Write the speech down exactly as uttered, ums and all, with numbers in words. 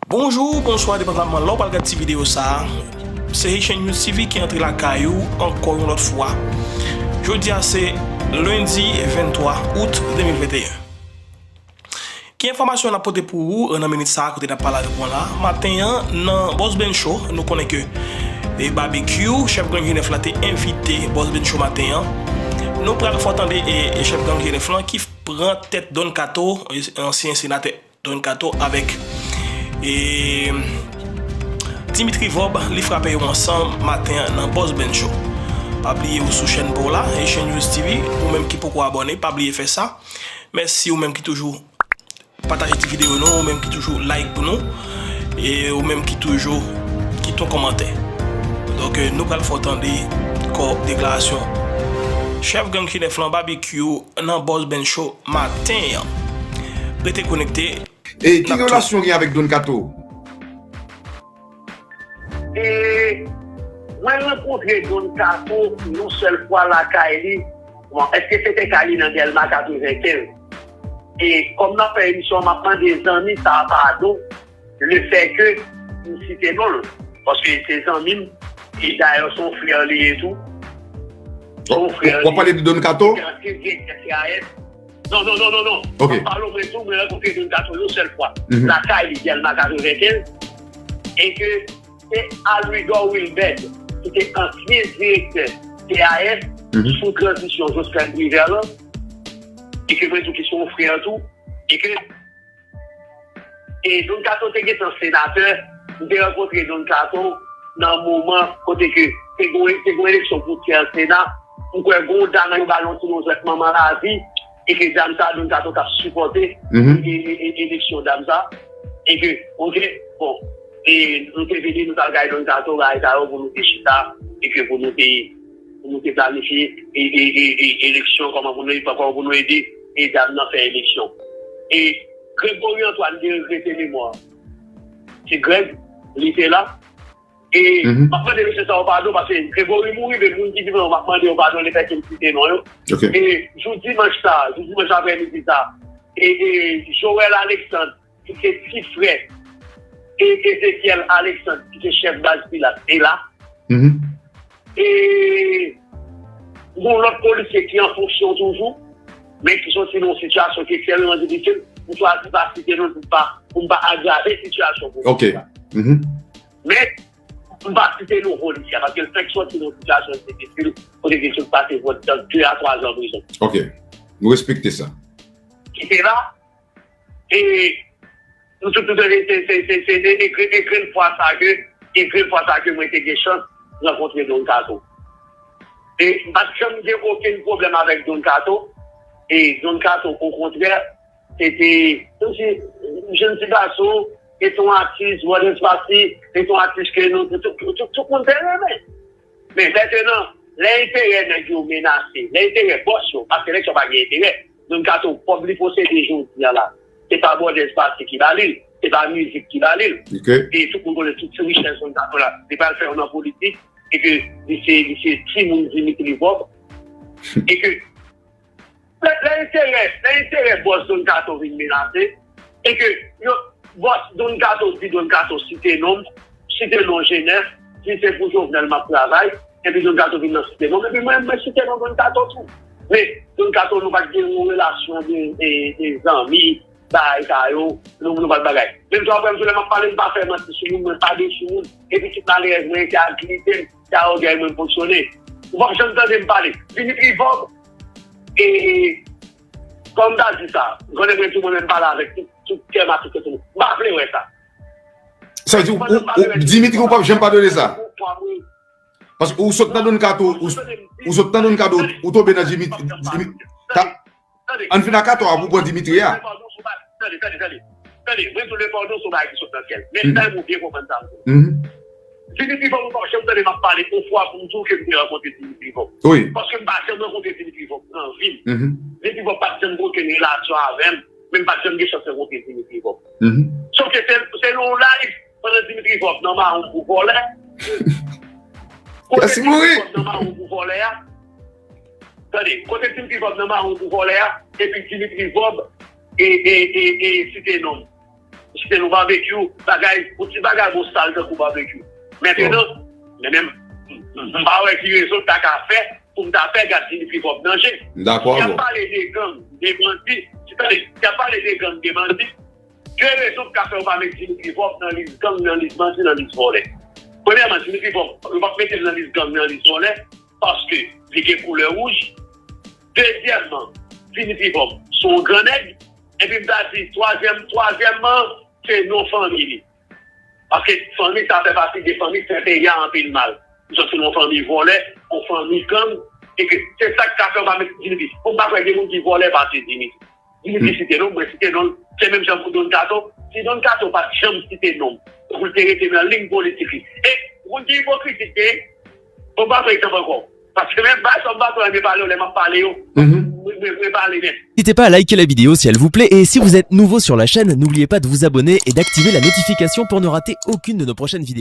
Bonjou, bonswa, depandaman lè w pral gad ti videyo sa a. Se Haitian News T V ki antre lakay ou ankò yon lòt fwa. Jodi a se lendi venntwa out de mil venteyen. Ki enfòmasyon n ap pote pou ou nan minit sa a kote n ap pale avèk ou an la? Maten an, nan Boss Ben Show, nou konnen ke e Barbecue, chèf gang G nèf la, te envite Boss Ben Show maten an. Nou pral fè w tande e, e chèf gang G nèf lan ki pran tèt Don Kato, e, ansyen senatè Don Kato avèk e Dimitri Vorbe, li frape yo ansanm maten an nan Boss Ben Show. Pa bliye ou sou chèn pa w la, Haitian News T V, ou menm ki poko abòne, pa bliye fè sa. Mèsi ou menm ki toujou pataje ti videyo nou, ou menm ki toujou like pou nou, e ou menm ki toujou kite yon kòmantè. Donk, e, nou pral fè w tande kò deklarasyon chèf gang G nèf lan, Barbecue, nan Boss Ben Show maten an. Rete konekte. E ki relasyon w gen avèk Don Kato? E mwen rankontre Don Kato yon sèl fwa lakay li. Bon, èske se te kay li nan Dèlma katrevenkenz? E kòm n ap fè emisyon, m ap mande zanmi sa a padon, lefètke m site non l. Paske se zanmi m, e dayè se yon frè li ye tou. Se yon frè li. W ap pale de Don Kato? Ki te ansyen direktè C I S. Non, non, non, non, non. Ok. M ap pale w, mwen tou, mwen rankontre Don Kato yon sèl fwa. Mhm. Lakay li, Dèlma katrevenkenz. E ke se Alwidor Wilbert, ki te ansyen direktè C I S, mhm, sou tranzisyon Jospin Privert lan. E ke mwen tou ki se yon frè tou. E ke E Don Kato te gentan senatè, m te rankontre Don Kato nan moman kote ke te gen, te gen eleksyon pou tè Sena, m kwè gen yon dam yo ba l yon ti nonzwèt manman lavi, e ke dam sa Don Kato t ap sipòte, mhm, e, e, e, eleksyon dam sa, e ke, ok, bon, e nou te vini, nou t al kay Don Kato, bagay sa yo, pou nou te chita, e ke pou nou te, pou nou te planifye, e, e, e, e, eleksyon, kòman pou nou, kòman pou nou ede, e dam nan fè eleksyon. E Gregory Antoine te regrete memwa. Ti Greg, li te la. E m ap mande mesye sa yo padon, paske Gregory mouri, men moun ki vivan yo, m ap mande yo padon, lefètke m site non yo. Ok. E jou dimanch sa, jou dimanch aprèmidi sa, e, e Joël Alexandre, ki se ti frè e Ezekiel Alexandre, ki se chèf baz Pilat, te la. Mhm. E yon lòt polisye ki an fonksyon toujou, men ki soti nan yon sitiyasyon ki ekstrèmeman difisil, m chwazi pa site non pou m pa, pou m pa agrave sitiyasyon polisye a. Ok. Mhm. Men, m pa site non polisye a, paske l fèk soti nan yon sitiyasyon difisil, kote ke l sot pase de a twa zan prizon. Ok. Nou respekte sa. Ki te la, E nou tout, tout, se, se, se, se, se egre-, egrenn fwa sa ke, egrenn fwa sa ke mwen te gen chans rankontre Don Kato. E m pa t janm gen okenn pwoblèm avèk Don Kato. E Don Kato, okontrè, se te, se te yon jèn ti gason, se te yon atis, Brothers Party, se te yon atis ke nou, tout, tout, tout, tout moun te renmen. Men mentnan, lè enterè nèg yo menase, lè enterè bòs yo, paske eleksyon pa gen enterè, Don Kato, kòb li posede jodi a la, se pa Brothers Party ki ba li l, se pa mizik ki ba li l. Ok. E tout moun konnen tout ti richès Don Kato la, li pral fè yo nan politik, e ke li se, li se timoun Dimitri Vorbe, e ke Lè, lè enterè, lè enterè bòs Don Kato vin menase, e ke yo, bòs Don Kato di Don Kato site non m, site non G nèf, di se pou Jovenel m ap travay, epi Don Kato vin nan site non m, epi mwen, mwen site non Don Kato tou. Men, Don Kato, nou pa t gen yon relasyon de, de, de zanmi, bagay sa yo, nou, nou pa t bagay. Menm jan apre m tou lè m ap pale, m pa fè manti sou moun, mwen pa de sou moun, epi tout malerèz mwen se ak lide m, se a ògèy mwen m fonksyone. Ou p ap janm tande m pale. Dimitri Vorbe, e, e, kòm m ta di sa, m konnen mwen tou mwen menm pale avèk tout, tout kè m ak tout tèt mwen. M pa vle wè sa. Sa vle di, ou, ou, Dimitri, ou p ap janm padone sa? Paske ou sot nan Don Kato, ou, ou sot nan Don Kato, ou tonbe nan Dimitri, Dimitri, Ann fin ak atò a pou pran Dimitri a. Tande, tande, tande. Tande, mwen di w lepadon se yon bagay ki sot nan syèl. Men sa, mwen byen konprann sa m di w. Dimitri Vorbe, ou pa janm tande m ap pale yon fwa pou m di w ke m te rankontre Dimitri Vorbe. Wi. Paske m pa janm rankontre Dimitri Vorbe nan vi m. Dimitri Vorbe pa t janm gen okenn relasyon avè m, men m pa t janm gen chans rankontre Dimitri Vorbe. Sòf ke se, se nan yon live pandan Dimitri Vorbe nan mawon pou vòlè. Kote Dimitri Vorbe nan mawon pou vòlè a? Tande, kote Dimitri Vorbe nan mawon pou vòlè a, epi Dimitri Vorbe e, e, e, e site non m. Site non Babekyou, bagay, yon ti bagay bosal tankou Babekyou. Mentnan, men menm, m pa wè ki rezon l ta ka fè pou m ta fè gad Dimitri Vorbe nan je. M dakò avè w. Y ap pale de gang, de bandi, tande, y ap pale de gang, de bandi. Ki rezon k ka fè yo pa met Dimitri Vorbe nan lis gang, nan lis bandi, nan lis vòlè? Premyèman, Dimitri Vorbe, yo p ap mete l nan lis gang, nan lis vòlè, paske li gen koulè wouj. Dezyèmman, Dimitri Vorbe se yon gran nèg. Epi m ta di, twazyèm, twazyèmman, se non fanmi li. Paske fanmi sa fè pati de fanmi k fè peyi a anpil mal. Li sòti nan yon fanmi vòlè, yon fanmi gang, e ke se sa k ka fè yo pa met Dimitri. Bon, m pa kwè gen moun ki vòlè pase Dimitri. Dimitri site non, mwen site non, se menm jan pou Don Kato. Si Don Kato pa t janm site non, pou l te rete nan liy politik li. E, moun ki ipokritik, te, bon, m pa fè egzanp ankò. Paske menm bagay sa m pa twò renmen pale yo, lè m ap pale yo. Mwen, mwen, mwen pale nèt. N'hésitez pas à liker la vidéo si elle vous plaît et si vous êtes nouveau sur la chaîne, n'oubliez pas de vous abonner et d'activer la notification pour ne rater aucune de nos prochaines vidéos.